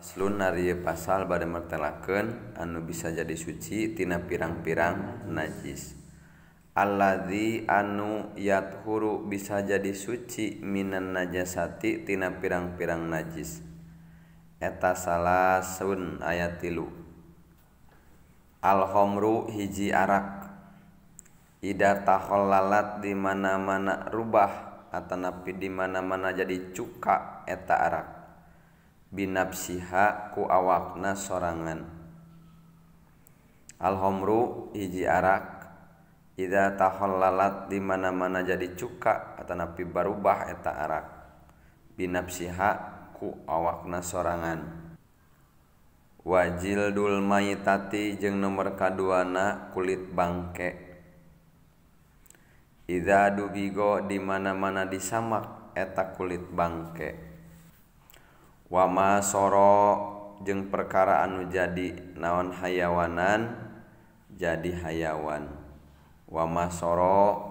Faslun ari pasal bade mertelakeun anu bisa jadi suci tina pirang-pirang najis. Alladzi anu yathuru bisa jadi suci minan najasati tina pirang-pirang najis. Eta salasun aya 3. Al-khamru hiji arak. Ida tahallalat di mana-mana rubah atanapi di mana-mana jadi cuka eta arak. Binafsiha ku awakna sorangan. Al-khamru hiji arak. Ida tahallalat di mana-mana jadi cuka atanapi barubah eta arak. Binafsiha ku awakna sorangan. Wajildul maitati jeung nomor kaduana kulit bangke. Idza dubigo di mana-mana disamak eta kulit bangke. Wama soro jeung perkara anu jadi naon hayawanan jadi hayawan. Wama soro